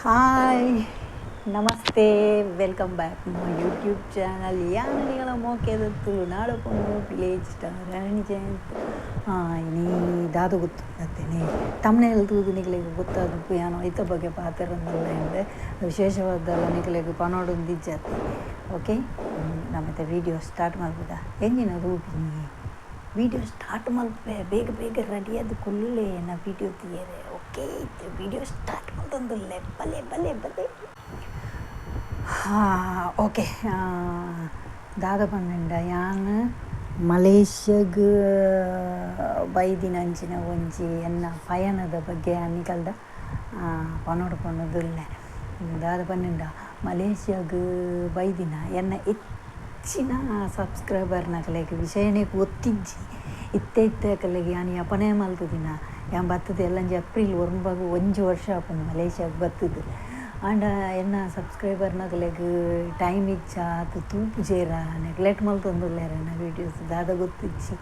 Hi, namaste, welcome back my YouTube channel. ಯಾನಡಿಗಳ ಮೋಕೆದ ತುಳುನಾಡ ಪೊಣ್ಣು ವಿಲೇಜ್ ಸ್ಟಾರ್ ರಾಣಿ ಜಯಂತ್. ಇನಿ ದಾದ ಗೊತ್ತುಂಡತ್ತೇನೆ ತಮ್ನೇಲ್ ತೂದು ನಿಕ್ಲೆಗ್ ಗೊತ್ತಾದುಪ್ಪು ಯಾನ್ ಐತ ಬಗ್ಗೆ ಪಾತೆರೊಂದುಲ್ಲೆ ಇಂದ್ ವಿಶೇಷವಾದಲ್ಲ ನಿಕ್ಲೆಗ್ ಪನೊಡುಂದಿಜ್ಜತ್ತೆ. ಓಕೆ, ನಮತ ವೀಡಿಯೋ ಸ್ಟಾರ್ಟ್ ಮಲ್ಪುಗ. ಎಂಜಿನ ತೂಪಿನಿ ವೀಡಿಯೋ ಸ್ಟಾರ್ಟ್ ಮಲ್ಪೆ, ಬೇಗ ಬೇಗ ರೆಡಿಯಾದ್ ಕುಲ್ಲುಲೆ ಎನ್ನ ವೀಡಿಯೋ ತೂಯೆರೆ. ಓಕೆ, ವೀಡಿಯೋ ಸ್ಟಾರ್ಟ್ ಮಲ್ತೊಂದುಲ್ಲೆ, ಬಲೆ ಬಲೆ ಬಲೆ. ಓಕೆ, ದಾದ ಪಂಡ ಯಾನ್ ಮಲೇಷ್ಯಾಗ್ ಬೈದಿನಂಚಿನ ಒಂಜಿ ಎನ್ನ ಪಯಣದ ಬಗ್ಗೆ ಯಾನ್ ನಿಕಲ್ಡ ಪನೊಡು ಪನೊಂದುಲ್ಲೆ. ದಾದ ಪಂಡ ಮಲೇಷ್ಯಾಗ್ ಬೈದಿನ ಎನ್ನ ಹೆಚ್ಚಿನ ಸಬ್ಸ್ಕ್ರೈಬರ್ನಕಲೆಗ್ ವಿಷಯನೇ ಗೊತ್ತಿಜ್ಜಿ. ಇತ್ತೆ ಇತ್ತೆ ಅಕಲೆಗ್ ಯಾನ್ ಯಪನೇ ಮಲ್ತುದಿನ. ಯಾನ್ ಬತ್ತುದು ಎಲ್ಲಂಜಿ ಏಪ್ರಿಲ್ 9 ಒಂಜಿ ವರ್ಷ ಆಪುಂಡು ಮಲೇಷ್ಯಾಗ್ ಬತ್ತುದು. ಆಂಡ ಎನ್ನ ಸಬ್ಸ್ಕ್ರೈಬರ್ನಕಲೆಗ್ ಟೈಮ್ ಇಜ್ಜ ಅತ್ ತೂಪುಜೇರ, ನೆಗ್ಲೆಕ್ಟ್ ಮಲ್ತೊಂದುಲ್ಲೆರ್ ಎನ್ನ ವೀಡಿಯೋಸ್, ದಾದ ಗೊತ್ತಿಜ್ಜಿ.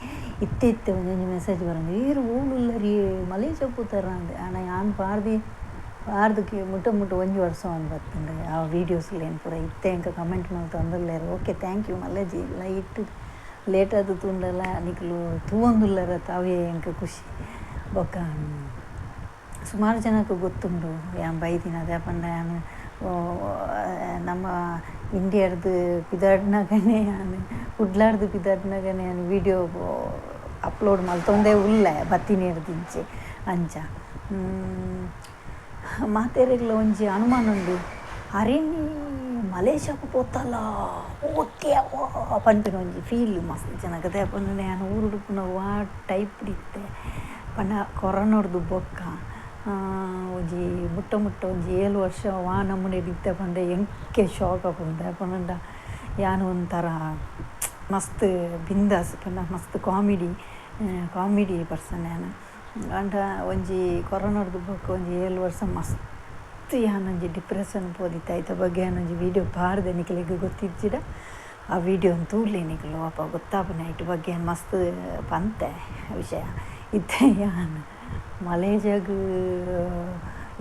ಇತ್ತೆ ಇತ್ತೆ ಒಂಜೊಂಜಿ ಮೆಸೇಜ್ ಬರೋದು, ಈರ್ ಓಲುಲ್ಲರಿ ಮಲೇಷ್ಯಾ ಪೋತಾರ ಅಂದ್. ಆಂಡ ಯಾನ್ ಪಾರ್ದಿ ಪಾರ್ದಕ್ಕೆ ಮುಟ್ಟ ಮುಟ್ಟ ಒಂಜಿ ವರ್ಷ ಒಂದು ಬತ್ತುಂಡು ಆ ವೀಡಿಯೋಸ್ಲೇನು ಪೂರ. ಇತ್ತೆ ಎಂಕ ಕಮೆಂಟ್ ಮಲ್ತೊಂದುಲ್ಲೆರ್. Okay, thank you ಮಲ್ಲಜಿ. ಲೈಟ್ ಲೇಟಾದ್ ತೂಂಡಲ ನಿಕುಲು ತೂವೊಂದುಲ್ಲೆರತ್ತ, ಅವೇ ಎಂಕ್ ಖುಷಿ. ಬೊಕ್ಕ ಸುಮಾರು ಜನಕ್ಕೆ ಗೊತ್ತುಂಡು ಯಾನ್ ಬೈದಿನ. ದಾಯೆ ಪಂಡ ಯಾನ್ ನಮ್ಮ ಇಂಡಿಯಾಡ್ದು ಪಿದಾಡ್ನಗನೇ, ಯಾನ್ ಕುಡ್ಲಾಡ್ದು ಪಿದಾಡ್ನಗನೇ ಯಾನ್ ವೀಡಿಯೋ ಅಪ್ಲೋಡ್ ಮಲ್ತೊಂದೇ ಉಲ್ಲೆ ಬತ್ತಿನೇರ್ದಿಂಚಿ. ಅಂಚ ಮಾತೆರೆಗ್ಲ ಒಂಜಿ ಅನುಮಾನ ಉಂಡು, ಅರೆನಿ ಮಲೇಷ್ಯಾಗ್ ಪೋತಲ್ಲ ಓದ್ಯವ ಪನ್ಪಿನ ಒಂಜಿ ಫೀಲ್ ಮಸ್ತ್ ಜನಕ್ಕೆ. ದಾಯೆ ಪಂಡ ಯಾನ್ ಊರುಡು ವಾ ಟೈಪ್ ಇತ್ತೆ ಪಂಡ ಕೊರೋನಾಡ್ದು ಬೊಕ್ಕ ಒಂಜಿ ಮುಟ್ಟ ಮುಟ್ಟ ಒಂಜಿ 7 ವರ್ಷ ವಾ ನಮೂನೆ ಇತ್ತೆ ಪಂಡ ಎಂಕೆ ಶಾಕ್ ಆಪುಂಡು. ದಾಯೆ ಪಂಡ ಯಾನ್ ಒಂಥರ ಮಸ್ತ್ ಬಿಂದಾಸ್ ಪಂಡ ಮಸ್ತ್ ಕಾಮಿಡಿ ಕಾಮಿಡಿ ಪರ್ಸನ್ ಯಾನ್. ಆಂಡ ಒಂಜಿ ಕೊರೋನಾಡ್ದು ಬೊಕ್ಕ ಒಂಜಿ 7 ವರ್ಷ ಮಸ್ತ್ ಯಾನ್ ಒಂಜಿ ಡಿಪ್ರೆಷನ್ ಪೋದಿತ್ತೆ. ಐತ ಬಗ್ಗೆ ಯಾನ್ ಒಂಜಿ ವೀಡಿಯೋ ಪಾಡ್ದೆ, ನಿಕಲೆಗ್ ಗೊತ್ತಿಜ್ಜಿಡ ಆ ವೀಡಿಯೋನ್ ತೂಲೆ ನಿಕುಲು, ಅಪ ಗೊತ್ತಾಪುನೆ ಐಟ್ ಬಗ್ಗೆ ಯಾನ್ ಮಸ್ತ್ ಪಂತೆ ವಿಷಯ. ಇತ್ತೆ ಯಾನ್ ಮಲೇಷ್ಯಾಗ್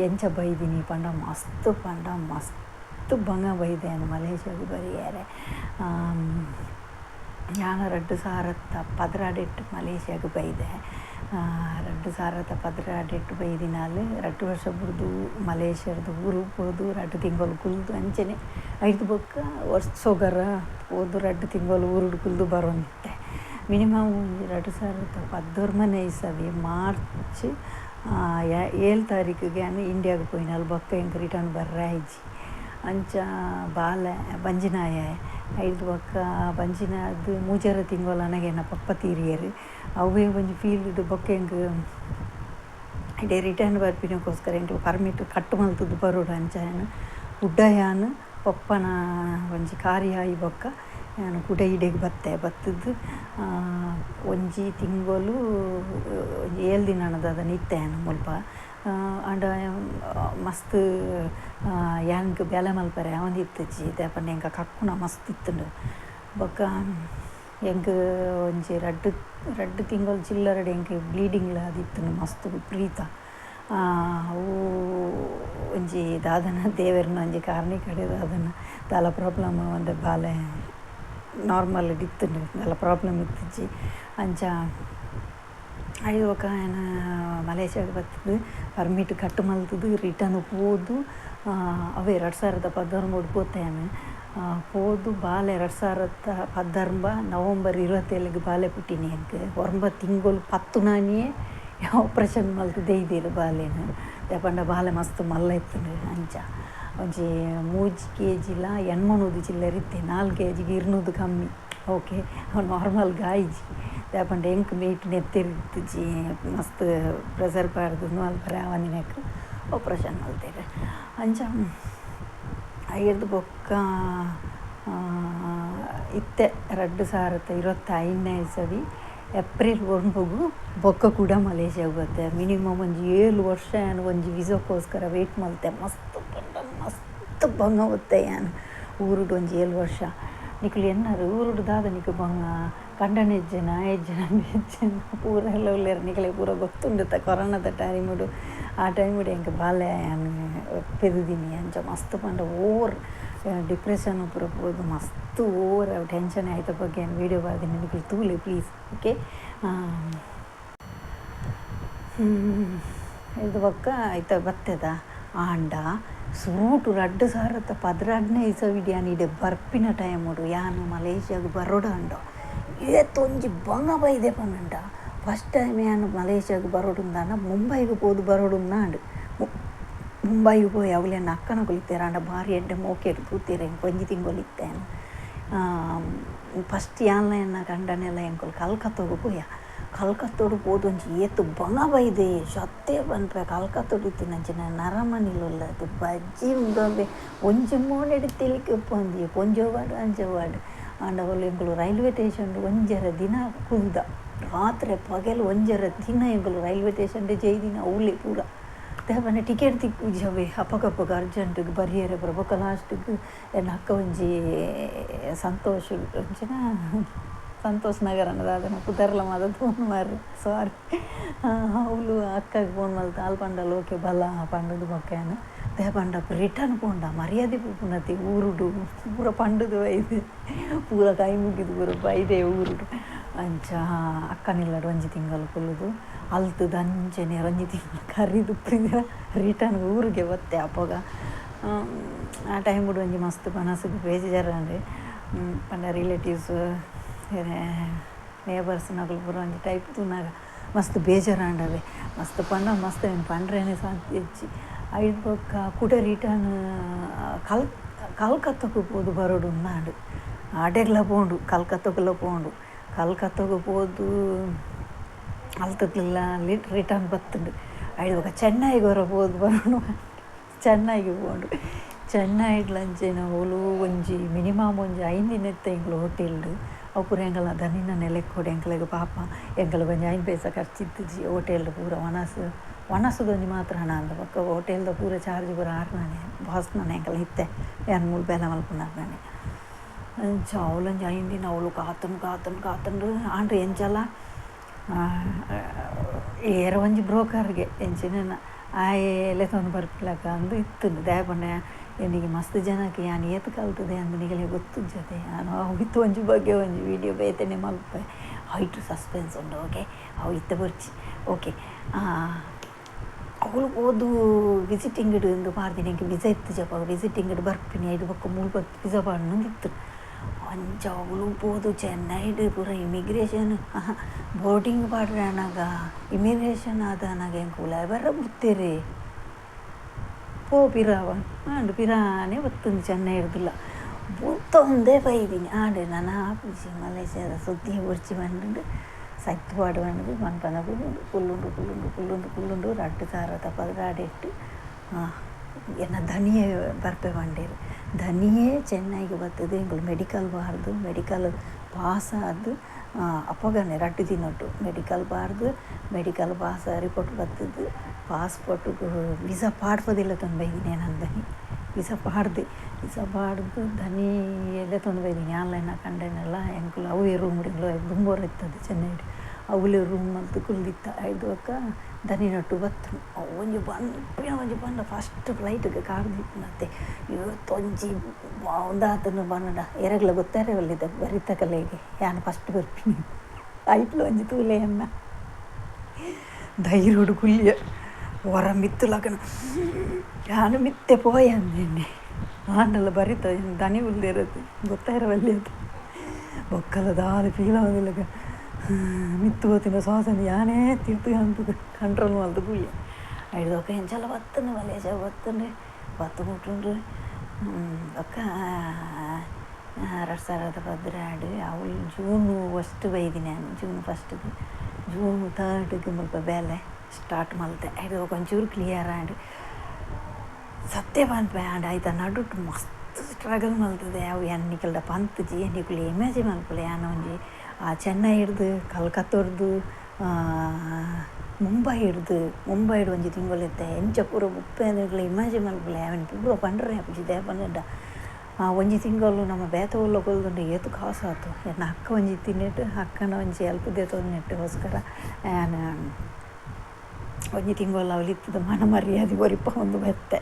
ಎಂಚ ಬೈದಿನಿ ಪಂಡ ಮಸ್ತ್ ಪಂಡ ಮಸ್ತ್ ಬಂಗ ಬೈದೆ ಯಾನ್ ಮಲೇಷ್ಯಾಗ್ ಬರಿಯರೆ. ಯಾನ್ 2012 ಮಲೇಷ್ಯಾಗ್ ಬೈದೆ. 2012 ಬೈದಿನಾಲ್ 2 ವರ್ಷ ಬುಡ್ದು ಮಲೇಷ್ಯಾಡ್ದು ಊರು ಪೋದು 2 ತಿಂಗಳು ಕುಲ್ದು ಅಂಚನೆ ಐದು ಬೊಕ್ಕ ವರ್ಷೊಗರ ಪೋದು 2 ತಿಂಗಳು ಊರುಡು ಕುಲ್ದು ಬರೋಂದಿತ್ತೆ. ಮಿನಿಮಮ್ 2019 ಇಸವಿ ಮಾರ್ಚ್ 7 ತಾರೀಕಿಗೆ ಯಾನ್ ಇಂಡಿಯಾಗ್ ಪೋಯಿನಾಲ್. ಬೊಕ್ಕ ಎಂಕ್ ರಿಟರ್ನ್ ಬರ್ರೆ ಆಯಿಜಿ. ಅಂಚ ಬಾಲೆ ಬಂಜಿನಾಯ ಐದು ಬೊಕ್ಕ ಬಂಜಿನಾದ್ 3 ತಿಂಗಳು ಅನಗ ಎನ್ನ ಪಪ್ಪ ತೀರಿಯರು. ಅವೇ ಒಂಜಿ ಫೀಲ್ಡ್ ಬೊಕ್ಕ ಎಂಕ್ ಇಡೆ ರಿಟರ್ನ್ ಬರ್ಪಿನಕ್ಕೋಸ್ಕರ ಎಂಕ್ ಪರ್ಮಿಟ್ ಕಟ್ ಮಲ್ತುದು ಬರೋಡು. ಅಂಚ ಯಾನ್ ಉಡ್ಡಯಾನ್ ಪಪ್ಪನ ಒಂಜಿ ಕಾರ್ಯ ಆಯಿ ಬೊಕ್ಕ ಯಾನ್ ಕುಡ ಇಡೆಗ್ ಬತ್ತೆ. ಬತ್ತುದು ಒಂಜಿ ತಿಂಗಳು ಒಂಜಿ 7 ದಿನ ಅದನ್ನ ಇತ್ತೆ ಯಾನ್ ಮುಲ್ಪ. ಆಂಡ ಮಸ್ತ್ ಯಾನ್ಕ್ ಬೇಲೆ ಮಲ್ಪರೆ ಆವೊಂದಿತ್ತಿಜ್ಜಿ. ದಾಯೆ ಪಂಡ ಎಂಕ ಕಕ್ಕುನ ಮಸ್ತ್ ಇತ್ತುಂಡು. ಬೊಕ್ಕ ಎಂಕ್ ಒಂಜಿ 2 ತಿಂಗಳು ಚಿಲ್ಲರೆಡ್ ಎಂಕ್ ಬ್ಲೀಡಿಂಗ್ಲ ಆದಿತ್ತುಂಡು ಮಸ್ತ್ ವಿಪರೀತ. ಅವು ಒಂಜಿ ದಾದನ ದೇವೆರ್ನ ಒಂಜಿ ಕಾರಣಿಕಡೆ ದಾದನ ದಾಲ ಪ್ರಾಬ್ಲಮ್ ಒಂದೆ ಬಾಲೆ ನಾರ್ಮಲ್ ಇತ್ತುಂಡು, ದಾಲ ಪ್ರಾಬ್ಲಮ್ ಇತ್ತಿಜ್ಜಿ. ಅಂಚ ಐದು ಬೊಕ್ಕ ಯಾನ್ ಮಲೇಷ್ಯಾಗ್ ಬತ್ತುದು ಪರ್ಮಿಟ್ ಕಟ್ ಮಲ್ತುದು ರಿಟರ್ನ್ ಪೋದು ಅವೇ 2013 ಪೋತೆ ಯಾನ್. ಪೋದು ಬಾಲೆ 2013 ನವಂಬರ್ 27 ಬಾಲೆ ಪುಟ್ಟಿನಿ ಎಂಕ್. 9 ತಿಂಗಳು 10 ನಾನಿಯೇ ಆಪ್ರೇಷನ್ ಮಲ್ತು ದೈದೆರ್ ಬಾಲೆನ್. ದಾಯೆ ಪಂಡ ಬಾಲೆ ಮಸ್ತ್ ಮಲ್ಲ ಇತ್ತುಂಡು. ಅಂಚ ಒಂಜಿ 3 ಕೆಜಿಲ 800 ಚಿಲ್ಲರೆ ಇತ್ತೆ, 4 ಕೆಜಿಗೆ 200 ಕಮ್ಮಿ. ಓಕೆ, ನಾರ್ಮಲ್ ಗಾಯಿಜಿ. ದಾಯೆ ಪಂಡ ಎಂಕ್ ಮೇಟ್ ನೆತ್ತೆರಿತ್ತಿಜ್ಜಿ, ಮಸ್ತ್ ಪ್ರೆಷರ್ ಪಾಡ್ದು ಮಲ್ಪರೆ ಆವಂದಿನಕ್ ಆಪ್ರೇಷನ್ ಮಲ್ತೆರ್. ಅಂಚ ಐರ್ದ್ ಬೊಕ್ಕ ಇತ್ತೆ 2025 ಇಸವಿ ಏಪ್ರಿಲ್ 9 ಬೊಕ್ಕ ಕೂಡ ಮಲೇಷ್ಯಾಗ್ ಬತ್ತೆ. ಮಿನಿಮಮ್ ಒಂಜಿ 7 ವರ್ಷ ಯಾನ್ ಒಂಜಿ ವೀಸಾಕ್ಕೋಸ್ಕರ ವೇಟ್ ಮಲ್ತೆ. ಮಸ್ತ್ ಪಂಡ ಮಸ್ತ್ ಬಂಗ ಬತ್ತೆ ಯಾನ್ ಊರುಡು ಒಂಜಿ 7 ವರ್ಷ. ನಿಕುಲು ಎನ್ನರು ಊರುಡು ದಾದ ನಿಕು ಬಂಗ ಕಂಡನೆ ಇಜ್ಜನ ಇಜ್ಜನ ಬೆಜ್ಜನ ಪೂರ ಎಲ್ಲ ಉಲ್ಲೆರ್, ನಿಕಲೆ ಪೂರ ಗೊತ್ತುಂಡುತ್ತ ಕೊರೋನಾದ ಟೈಮುಡು ಆ ಟೈಮ್ ಎಂಕ್ ಬಾಲೆ ಪೆದುದಿನಿ ಅಂಚ ಮಸ್ತ್ ಪಂಡ ಓವರ್ ಡಿಪ್ರೆಷನ್ ಪೂರ ಪೋದು ಮಸ್ತ್ ಓವರ್ ಟೆನ್ಷನ್ ಆಯ್ತ ಬಗ್ಗೆ ವೀಡಿಯೋ ಪಾಡ್ದಿನಿ ನಿಕುಲು ತೂಲೆ ಪ್ಲೀಸ್ ಓಕೆ. ಇದು ಬೊಕ್ಕ ಐತ ಬತ್ತೆದ ಆಂಡ ಸುರುಟು 2012ನೇ ಇಸವಿಡ್ ಯಾನ್ ಇಡೆ ಬರ್ಪಿನ ಟೈಮುಡು ಯಾನ್ ಮಲೇಷ್ಯಾಗ್ ಬರೊಡಾಂಡ ಏತೊಂಜಿ ಬಂಗ ಬೈದೆ ಪನ್ನುಂಡ. ಫಸ್ಟ್ ಟೈಮ್ ಯಾನ್ ಮಲೇಷ್ಯಾಗ್ ಬರೊಡುಂದಾಂಡ ಮುಂಬೈಗ್ ಪೋದು ಬರೊಡುಂದಾಂಡ್. ಮುಂಬೈಗ್ ಪೋಯಿ ಅವ್ಲು ಎನ್ನ ಅಕ್ಕನಕುಲು ಇತ್ತೆರ್ ಆಂಡ ಬಾರಿ ಎಡ್ಡೆ ಮೋಕೆಡ್ ತೂತೆರ್ ಎಂಕ್ ಒಂಜಿ ತಿಂಗೊಲು ಇತ್ತೆ. ಫಸ್ಟ್ ಯಾನ್ಲ ಎನ್ನ ಕಂಡನೆಲ ಎಂಕುಲು ಕಲ್ಕತ್ತೊಗು ಪೋಯ. ಕಲ್ಕತ್ತೊಡು ಪೋದು ಒಂಜಿ ಏತ್ ಬಂಗ ಬೈದೆ ಸತ್ಯ ಪನ್ಪೆ. ಕಲ್ಕತ್ತೊಡು ಇತ್ತಿನಂಚಿನ ನರಮನಿಲುಲ್ಲದು ಬಜ್ಜಿ ಉಂದೊಂಬೆ ಒಂಜಿ ಮೋನೆಡ್ ತೆಲಿಕೆ ಉಪ್ಪೊಂದಿ ಪೊಂಜೋವಾಡ್ ಅಂಜೋವಾಡ್. ಆಂಡ ಅವ್ಲು ಎಂಕುಲು ರೈಲ್ವೆ ಸ್ಟೇಷನ್ ಒಂಜರೆ ದಿನ ಕುಲ್ದ ರಾತ್ರೆ ಪಗೆಲ್ ಒಂಜರೆ ದಿನ ಎಂಕುಲು ರೈಲ್ವೆ ಸ್ಟೇಷನ್ ಜೈದಿನ ಅವ್ಲೇ ಪೂರ. ದಾಯೆ ಟಿಕೆಟ್ ತಿಕ್ಕುಜಿ ಅವೇ ಅಪಗಪಗ ಅರ್ಜೆಂಟ್ಗ್ ಬರಿಯೆರೆ ಪೂರ. ಬೊಕ್ಕ ಲಾಸ್ಟ್ಗ್ ಎನ್ನ ಅಕ್ಕ ಒಂಜಿ ಸಂತೋಷ್ ಒಂಚಿನ ಸಂತೋಷ್ ನಗರನ ದಾದನ ಪುದರ್ಲ ಮಾತ ತೋನ್ ಮಾರ್ರೆ ಸಾರಿ. ಅವ್ಲು ಅಕ್ಕಗ್ ಫೋನ್ ಮಲ್ತ್ ಆಲ್ ಪಂಡಲ್ ಓಕೆ ಬಲ ಪಂಡುದು. ಬೊಕ್ಕ ಯಾನ್ ದಾಯೆ ಪಂಡ ರಿಟರ್ನ್ ಪೋಂಡ ಮರ್ಯಾದೆ ಪೋಪುನತೆ ಊರುಡು ಪೂರ ಪಂಡುದು ಬೈದೆ ಪೂರ ಕೈ ಮುಗಿದು ಪೂರ ಬೈದೆ ಊರುಡು. ಅಂಚ ಅಕ್ಕನಿಲ್ಲಡ್ ಒಂಜಿ ತಿಂಗಳು ಕುಲ್ಲುದು ಅಲ್ತುದು ಅಂಚನೆ ಒಂಜಿ ತಿಂಗಳು ಕರಿದು ರಿಟರ್ನ್ ಊರಿಗೆ ಬತ್ತೆ. ಅಪಗ ಆ ಟೈಮುಡು ಒಂಜಿ ಮಸ್ತ್ ಮನಸ್ಸಿಗೆ ಬೇಜಾರಾಂಡ್. ಪಂಡ ರಿಲೇಟಿವ್ಸ್ ನೇಬರ್ಸ್ನಕುಲು ಪೂರ ಒಂಜಿ ಟೈಪ್ ತೂನಾಗ ಮಸ್ತ್ ಬೇಜಾರಾಂಡವೆ. ಮಸ್ತ್ ಪಂಡ ಮಸ್ತ್ ಏನು ಪಂಡ್ರೇನೆ ಸಾಧ್ಯ ಇಜ್ಜಿ. ಐದು ಬೊಕ್ಕ ಕುಡ ರಿಟರ್ನ್ ಕಲ್ಕತ್ತೊಗು ಪೋದು ಬರೊಡುಂದಾಂಡ್. ಆಡೆಗ್ಲ ಪೋಂಡು ಕಲ್ಕತ್ತೊಗುಲ ಪೋಂಡು. ಕಲ್ಕತ್ತೊಗು ಪೋದು ಅಲ್ತುದುಲ ರಿಟರ್ನ್ ಬತ್ತುಂಡು. ಐದು ಬೊಕ್ಕ ಚೆನ್ನೈಗ್ ಒರ ಪೋದು ಬರೋಡು ಚೆನ್ನೈಗ್ ಪೋಂಡು. ಚೆನ್ನೈಡ್ಲ ಅಂಚೆನ ಓಲು ಒಂಜಿ ಮಿನಿಮಮ್ ಒಂಜಿ 5 ದಿನ ಇತ್ತೆ ಎಂಕುಲು ಹೋಟೆಲ್ಡ್. ಅವು ಪೂರ ಎಂಕಲ್ನ ದನಿನ ನೆಲೆಕ್ಕೊಡು ಎಂಕಲೆಗ್ ಪಾಪ ಎಂಕಲ್ಗ್ ಒಂಜಿ 5 ಪೈಸೆ ಖರ್ಚಿತ್ತಿಜಿ ಹೋಟೆಲ್ಡ್ ಪೂರ. ವನಸುದೊಂಜಿ ಮಾತ್ರ ಹಣ ಅಂದ ಬೊಕ್ಕ ಹೋಟೆಲ್ದ ಪೂರ ಚಾರ್ಜ್ ಪೂರ ಆರ್ನಾನೆ ಬಾಸ್ನಾನೆ ಎಂಕಲ್ನ ಇತ್ತೆ ಯಾನ್ ಮೂಲು ಬೇಲೆ ಮಲ್ಪುನಾರ್ನಾನೆ. ಅಂಚ ಅವ್ಲೊಂಜಿ 5 ದಿನ ಅವ್ಲು ಕಾತುಂಡು ಕಾತುಂಡು ಕಾತುಂಡು ಆಂಡ ಎಂಚಲ ಏರ ಒಂಜಿ ಬ್ರೋಕರ್ಗೆ ಎಂಚಿನ ಆಯೆ ಲೆತೊಂದು ಬರ್ಪಿಲಕ ಅಂದು ಇತ್ತುಂಡು. ದಾಯೆ ಪಂಡ ಎಂದಿಗೆ ಮಸ್ತ್ ಜನಕ್ಕೆ ಯಾನ್ ಏತ್ ಕಲ್ತದೆ ಅಂದ್ ನಿಗಲೆ ಗೊತ್ತುಜ್ಜತೆ. ಯಾನ್ ಅವು ಇತ್ತು ಒಂಜಿ ಬಗ್ಗೆ ಒಂಜಿ ವೀಡಿಯೋ ಬೇತೆನೆ ಮಲ್ಪೆ ಹೈಟು ಸಸ್ಪೆನ್ಸ್ ಉಂಡು ಓಕೆ. ಅವು ಇತ್ತೆ ಬೊರ್ಚಿ ಓಕೆ. ಅವ್ಲು ಪೋದು ವಿಸಿಟಿಂಗ್ ಇಂದು ಪಾಡ್ದಿನಿ ಎಂಕ್ ವಿಸಾ ಇತ್ತುಜಪ್ಪ ವಿಸಿಟಿಂಗ್ ಬರ್ಪಿನಿ ಐದು ಬೊಕ್ಕ ಮೂಲು ಬತ್ತ್ ವಿಸಾ ಪಾಡ್ನಂದು ಇತ್ತು. ಅಂಚ ಅವ್ಲು ಪೋದು ಚೆನ್ನೈಡ್ ಪೂರ ಇಮಿಗ್ರೇಷನ್ ಬೋರ್ಡಿಂಗ್ ಪಾಡ್ರೆ ಆನಗ ಇಮಿಗ್ರೇಷನ್ ಆದಾನಗ ಎಂಕ್ ಉಲಾಯಿ ಬರ್ರೆ ಬುಡ್ತೆರೆ ಪೋ ಪಿರಾವ ಆಂಡ್ ಪಿರಾನೆ ಬತ್ತುಂಡು ಚೆನ್ನೈಡ್ದುಲ ಬುಲ್ತೊಂದೇ ಬೈದಿನಿ. ಆಂಡ್ ನನ ಆಪುಜಿ ಮಲೇಷ್ಯಾದ ಸುದ್ದಿ ಬೊರ್ಚಿ ಪಂಡುಂಡು ಸೈತ್ ಪಾಡು ಪಂಡುದು ಪನ್ಪನ ಕುಲ್ಲುಂಡು ಕುಲ್ಲುಂಡು ಕುಲ್ಲುಂಡು ಕುಲ್ಲುಂಡು ಕುಲ್ಲುಂಡು 2012 ಎನ್ನ ಧನಿಯೇ ಬರ್ಪೆ ಪಂಡೇರು. ಧನಿಯೇ ಚೆನ್ನೈಗೆ ಬತ್ತುದು ಎಂಕುಲು ಮೆಡಿಕಲ್ ಬಾರ್ದು ಮೆಡಿಕಲ್ ಪಾಸ್ ಆದ್ ಅಪಗನೆ 2 ದಿನೊಟು ಮೆಡಿಕಲ್ ಬಾರ್ದು ಮೆಡಿಕಲ್ ಪಾಸ್ ರಿಪೋರ್ಟ್ ಬತ್ತುದು ಪಾಸ್ಪೋರ್ಟ್ಗು ವಿಸಾ ಪಾಡ್ಪದಿಲ್ಲ ತಂದು ಬೈದಿನಿ ನಾನು ಧನಿ ವಿಸಾ ಪಾಡ್ದೆ. ವಿಸಾ ಪಾಡ್ದು ಧನಿ ಲೆತೊಂದು ಬೈದಿನಿ ಆನ್ಲೈನ್ ಕಂಡೆನೆಲ್ಲ ಎಂಕುಲು ಅವೇ ರೂಮ್ ಎಂಕುಲು ದುಂಬೋರ ಇತ್ತದು ಚೆನ್ನೈಡ್ ಅವ್ಲೇ ರೂಮ್ ಮಲ್ತ್ ಕುಲ್ದಿತ್ತ. ಐದು ಬೊಕ್ಕ ಧನಿನೊಟ್ಟು ಬತ್ತುಂಡು. ಅವು ಒಂಜಿ ಪನ್ಪಿನ ಒಂಜಿ ಪಂಡ ಫಸ್ಟ್ ಫ್ಲೈಟ್ಗ್ ಕಾರ್ ದೀಪುನತೆ ಏತೊಂಜಿ ಉಂದಾತುಂಡು ಪಂಡ ಏರೆಗ್ಲ ಗೊತ್ತಾರೆ ಬಲ್ಲಿದ ಬರಿತಕಲೆಗ್ ಯಾನ್ ಫಸ್ಟ್ ಬರ್ಪಿನಿ ಐಟ್ಲ ಒಂಜಿ ತೂಲೆ ಎನ್ನ ಧೈರ್ಯೊಡು ಕುಲ್ಲಿಯ ಒರ ಮಿತ್ತು ಲಕನ ಯಾನ್ ಮಿತ್ತೆ ಪೋಯ ಅಂದೆನ್ನೆ ಆಂಡಲ ಬರಿತ ದನಿ ಉಲ್ದಿರತ್ತೆ ಗೊತ್ತಾಯಿರವಲ್ಲಿ ಅದು ಬೊಕ್ಕಲ ದಾದ ಫೀಲ್ ಆವೊಂದಿಲ್ಲಕ ಮಿತ್ತು ಪೋತಿನ ಶ್ವಾಸನ ಯಾನೇ ತಿರ್ತು ಅಂತದು ಕಂಟ್ರೋಲ್ ಮಲ್ತ್ ಕುಲ್ಲಿಯ. ಐಡ್ದ್ ಬೊಕ್ಕ ಎಂಚಲ ಬತ್ತುಂಡು ಮಲೇಷ್ಯಾ ಬತ್ತುಂಡು ಬತ್ತು ಮುಟ್ಟುಂಡು. ಬೊಕ್ಕ 2012 ಅವ್ಲು ಜೂನ್ ಫಸ್ಟ್ ಬೈದಿನಿ ಯಾನ್ ಜೂನ್ ಫಸ್ಟ್ಗ್ ಜೂನ್ 3ಗ್ ಮುಲ್ಪ ಬೇಲೆ ಸ್ಟಾರ್ಟ್ ಮಲ್ತೆ. ಐಡ್ದ್ ಬೊಕ್ಕ ಒಂಚೂರು ಕ್ಲಿಯರ್ ಆಂಡ್ ಸತ್ಯ ಪನ್ಪೆ. ಆಂಡ ಐತ ನಡುಟು ಮಸ್ತ್ ಸ್ಟ್ರಗಲ್ ಮಲ್ತುದೆ. ಅವು ಯಾನ್ ನಿಕಲ್ಡ ಪಂತುಜಿ ನಿಕುಲು ಇಮ್ಯಾಜಿನ್ ಮಲ್ಪುಲೆ. ಯಾನ್ ಒಂಜಿ ಆ ಚೆನ್ನೈಡ್ದು ಕಲ್ಕತ್ತೊಡ್ದು ಮುಂಬೈಡ್ದು ಮುಂಬೈಡ್ ಒಂಜಿ ತಿಂಗೊಲು ಇತ್ತೆ ಎಂಚ ಪೂರ ಬುಪ್ಪೆ ನಿಕುಲು ಇಮ್ಯಾಜಿನ್ ಮಲ್ಪುಲೆ. ಅವೆನ್ ಪೂರ ಪಂಡ್ರೆ ಆಪುಜಿ ದಾಯೆ ಪಂಡ ಒಂಜಿ ತಿಂಗೊಲು ನಮ್ಮ ಬೇತೆ ಊರ್ಲ ಕುಲ್ದುಂಡು ಏತ್ ಕಾಸು ಆತು. ಎನ್ನ ಅಕ್ಕ ಒಂಜಿ ಇತ್ತಿನೆಟ್ ಅಕ್ಕನ ಒಂಜಿ ಹೆಲ್ಪ್ ದೆತೊಂದಿನೆಟ್ಟುಗೋಸ್ಕರ ಯಾನ್ ಒಂಜಿ ತಿಂಗೊಲ್ಲ ಅವಲಿತ್ತದ ಮನ ಮರ್ಯಾದೆ ಒರಿಪ ಒಂದು ಬತ್ತೆ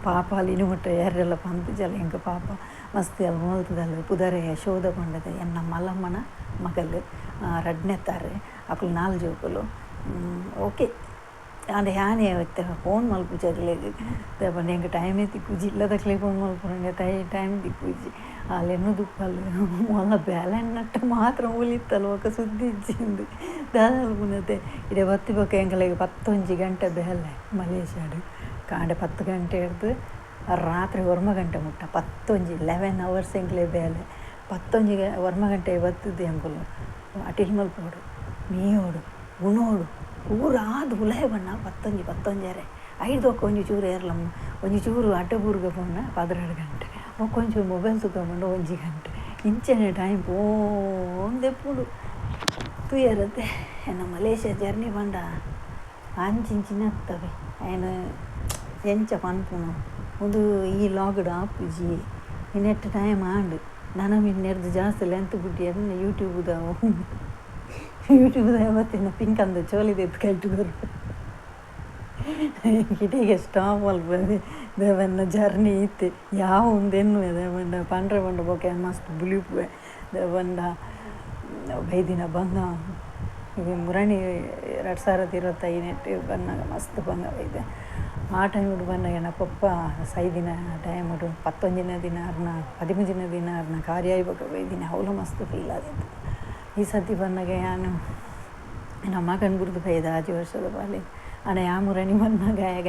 ಪಾಪ ಅಲ್ಲಿ ಮುಟ್ಟ ಯಾರೆಲ್ಲ ಪಂತು ಜಲ ಎಂಕ ಪಾಪ ಮಸ್ತ್ ಅಲ್ಲ ಮಲ್ತದಲ್ಲ ಪುದರೆ ಯಶೋಧ ಪಂಡದ ಎನ್ನ ಮಲಮ್ಮನ ಮಗಲು ರಡ್ನೆತ್ತಾರೆ ಅಕುಲು ನಾಲ್ ಜೋಕುಲು ಓಕೆ ಆಂಡ ಯಾನೆ ಇತ್ತೆ ಫೋನ್ ಮಲ್ಪು ಜಗಲೆಗ್ ಪಂಡ ಎಂಕ್ ಟೈಮೇ ತಿಕ್ಕುಜಿ ಇಲ್ಲದಕ್ಲೆ ಫೋನ್ ಮಲ್ಪುನ ಟೈಮ್ ತಿಕ್ಕುಜಿ ಅಲ್ಲೆನ್ನು ದುಪ್ಪಲ್ ಮೊಲ್ಲ ಬೇಲೆ ನಟ್ಟ ಮಾತ್ರ ಉಲಿತ್ತಲ್ಲ ಒಕ ಸುದ್ದಿ ಇಜ್ಜಿಂದು ದಾದ ಮಲ್ಪುನತೆ ಇಡೆ ಬತ್ತಿ ಬೊಕ ಎಂಕಲೆಗ್ 11 ಗಂಟೆ ಬೇಲೆ ಮಲೇಷ್ಯಾಡ್ ಕಾಂಡೆ 10 ಗಂಟೆ ಹಿಡ್ದು ರಾತ್ರಿ 1 ಗಂಟೆ ಮುಟ್ಟ 11 11 ಅವರ್ಸ್ ಎಂಕ್ಲೆ ಬೇಲೆ 11 1 ಗಂಟೆ ಬತ್ತದು ಎಂಕುಲು ಅಟಿಲ್ ಮಲ್ಪೋಡು ಮೀಯೋಡು ಉಣೋಡು ಪೂರಾದ್ ಉಲಯ ಬಣ್ಣ 11 11 ಐದು ಒಂಜಿ ಚೂರು ಏರ್ಲಮ್ಮ ಒಂಜಿ ಚೂರು ಅಡ್ಡ ಬೂರ್ಗ ಪೋಂಡ 12 ಗಂಟೆ ಒಂಚೂರು ಮೊಬೈಲ್ ತೂಕೊಂಬಂಡ 1 ಗಂಟೆ ಇಂಚನೆ ಟೈಮ್ ಪೋಂದೆಪ್ಪುಂಡು ತೂಯರತ್ತೆ ಎನ್ನ ಮಲೇಷ್ಯಾ ಜರ್ನಿ ಪಂಡ ಅಂಚಿಂಚಿನತ್ತವೆ ಐನ ಎಂಚ ಪನ್ಪುನು ಉಂದು ಈ ಲಾಗ್ಡ್ ಆಪುಜಿ ಇನ್ನೆಟ್ಟ ಟೈಮ್ ಆಂಡ್ ನನ ಮಿನ್ನೆರ್ದು ಜಾಸ್ತಿ ಲೆಂತ್ ಬುಡ್ಡಿ ಅದನ್ನ ಯೂಟ್ಯೂಬ್ದ ಯೂಟ್ಯೂಬ್ದ ಬತ್ತಿನ ಪಿಂಕ್ ಅಂದ ಚೋಲಿದ ಎತ್ತು ಕೈಟ್ ಬರು ಕಿಟಿಗೆ ಸ್ಟಾಪ್ ಮಲ್ಪದೆ ದೇವನ್ನ ಜರ್ನಿ ಇತ್ತೆ ಯಾವ ಉಂದೆನ್ನು ದೇವಣ್ಣ ಪಂಡ್ರೆ ಪಂಡ ಬೊಕೆ ಮಸ್ತ್ ಬುಲಿಪುವೆ ದೇವಣ್ಣ ಬೈದಿನ ಬಂಗ ಮುರಣಿ 2025 ನೆಟ್ಟು ಬಂದಾಗ ಮಸ್ತ್ ಬಂಗ ಬೈದೆ ಆ ಟೈಮ್ ಬಂದಾಗ ಎನ್ನ ಪಪ್ಪ ಸೈದಿನ ಟೈಮ್ 11ನೇ ದಿನ ಅರ್ನ 13ನೇ ದಿನ ಅರ್ನ ಕಾರ್ಯ ಬೊಕ ಬೈದಿನ ಅವಳು ಮಸ್ತ್ ಫೀಲ್ ಆದಿತ್ತು ಈ ಸತಿ ಬಂದಾಗ ಯಾನು ನಮ್ಮ ಮಗನ ಬುರ್ದು ಬೈದ 5 ವರ್ಷದ ಬಾಲೆ ಅಣ್ಣ ಯಾ ಮುರಣಿ ಬಂದಾಗ ಆಗ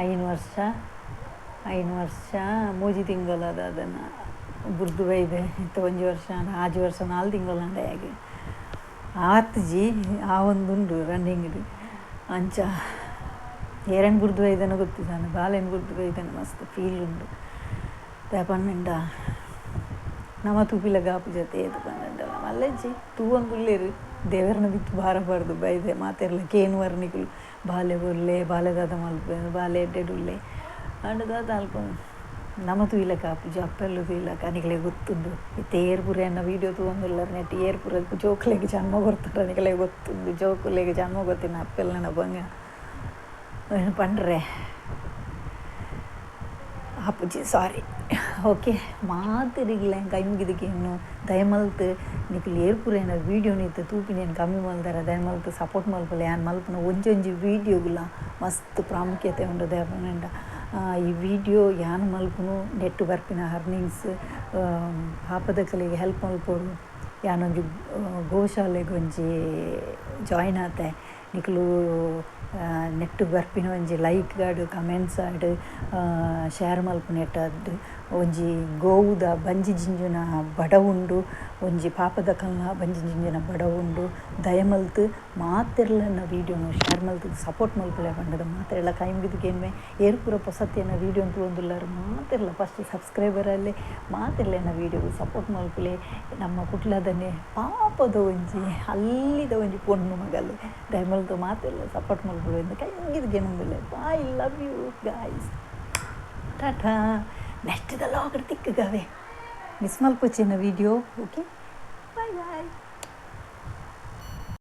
5 ವರ್ಷ 5 ವರ್ಷ 3 ತಿಂಗಳದ ಅದನ್ನು ಬುರ್ದು ಬೈದೆ ಇತ್ತ 1 ವರ್ಷ 5 ವರ್ಷ 4 ತಿಂಗಳು ಅಂಡ ಆಗಿ ಆತ್ಜಿ ಆ ಒಂದುಂಡು ರನ್ನಿಂಗ್ ಅಂಚ ಏರನ್ ಬುರ್ದು ಬೈದನ ಗೊತ್ತಿದ್ದಾನೆ ಬಾಲೆನ್ ಬುರ್ದು ಬೈದನ ಮಸ್ತ್ ಫೀಲ್ ಉಂಡು ಪನ್ನಂಡ ನಮ ತೂಪಿಲ ಗಾಪು ಜೊತೆ ಏದು ಪನ್ನಂಡಲ್ಲ ಮಲ್ಲಜ್ಜಿ ತೂವೊಂದುಲ್ಲೇರು ದೇವರನ್ನ ಬಿತ್ತು ಬಾರಬಾರ್ದು ಬೈದೆ ಮಾತೆರ್ಲ ಕೇನು ವರ್ಣಿಕುಲು ಬಾಲೆ ಬೊಲ್ಲೆ ಬಾಲೆ ದಾದ ಮಲ್ಪೆ ಬಾಲೆ ಎಡ್ಡೆಡುಲ್ಲೆ ಅಂಡ ದಾದ ಅಲ್ಪ ನಮ ತೂಯಿಲ ಕಾಪುಜಿ ಅಪ್ಪೆಲ್ಲು ತೂಯಿಲ ನಿಕಲೆ ಗೊತ್ತುಂಡು ಇತ್ತೆ ಏರ್ಪುರ ಎನ್ನ ವೀಡಿಯೋ ತೂವೊಂದುಲ್ಲರ್ ನೆಟ್ ಏರ್ಪುರ ಜೋಕುಲೆಗ್ ಜನ್ಮ ಕೊರ್ತಾರ ನಿಕಲೆ ಗೊತ್ತುಂಡು ಜೋಕುಲೆಗ್ ಜನ್ಮ ಗೊತ್ತಿನ ಅಪ್ಪೆಲ್ಲನ ಬಂಗ ಪಂಡ್ರೆ ಆಪುಜಿ ಸಾರಿ ಓಕೆ ಮಾತೆರಿಗಿಲ್ಲ ಕೈ ಮುಗಿದಕ್ಕೆ ಇನ್ನು ದಯಮಲ್ತ್ ನಿಕುಲು ಏರ್ಪುರೇನ ವೀಡಿಯೋ ನಿತ್ತು ತೂಪಿನೇನು ಕಮ್ಮಿ ಮಲ್ದಾರ ದಯಮಲ್ತ್ ಸಪೋರ್ಟ್ ಮಲ್ಪಲೆ ಯಾನ್ ಮಲ್ಪುನ ಒಂಜೊಂಜಿ ವೀಡಿಯೋಗುಲ ಮಸ್ತ್ ಪ್ರಾಮುಖ್ಯತೆ ಉಂಡು ದಯಪಂಡ ಈ ವಿಡಿಯೋ ಯಾನ್ ಮಲ್ಪುನು ನೆಟ್ ಬರ್ಪಿನ ಅರ್ನಿಂಗ್ಸ್ ಪಾಪದಕಲಿಗೆ ಹೆಲ್ಪ್ ಮಲ್ಪೊಡು ಯಾನೊಂಜಿ ಗೋಶಾಲೆಗ್ ಒಂಜಿ ಜಾಯಿನ್ ಆತೆ ನಿಕುಲು ನೆಟ್ ಬರ್ಪಿನ ಒಂಜಿ like and comments and share ಮಲ್ಪುನೆಟ್ಟಾದ್ ಒಂಜಿ ಗೋವುದ ಬಂಜಿ ಜಿಂಜುನ ಬಡವುಂಡು ಒಂಜಿ ಪಾಪದ ಕಲ್ನ ಬಂಜಿ ಜಿಂಜುನ ಬಡವುಂಡು ದಯಮಲ್ತ್ ಮಾತೆರ್ಲನ ವೀಡಿಯೋನು ಶೇರ್ ಮಲ್ತ್ ಸಪೋರ್ಟ್ ಮಲ್ಪಲೆ ಪಂಡದ ಮಾತೆರ್ಲ ಕೈ ಮುಗಿದಕ್ಕೇನ್ಮೆ ಏರ್ಪುರ ಪೊಸತ್ತೇನ ವೀಡಿಯೋ ತೂವೊಂದುಲ್ಲಾರ್ ಮಾತೆರ್ಲ ಫಸ್ಟ್ ಸಬ್ಸ್ಕ್ರೈಬರ್ ಅಲ್ಲೇ ಮಾತೆರ್ಲನ ವೀಡಿಯೋ ಸಪೋರ್ಟ್ ಮಲ್ಪಲೆ ನಮ್ಮ ಕುಟ್ಲದನ್ನೇ ಪಾಪದ ಒಂಜಿ ಅಲ್ಲಿದ ಒಂಜಿ ಪೊಣ್ಣು ಮಗಲು ದಯಮಲ್ತ್ ಮಾತೆರ್ಲ ಸಪೋರ್ಟ್ ಮಲ್ಪುಲೆ ಕೈ ಮುಗಿದಕ್ಕೇನೊಂದುಲ್ಲೆ I love you guys tata next the log ತಿಕ್ಕಗವೆ miss ಮಲ್ಪೊಚಿನ video okay bye ಬಾಯ್.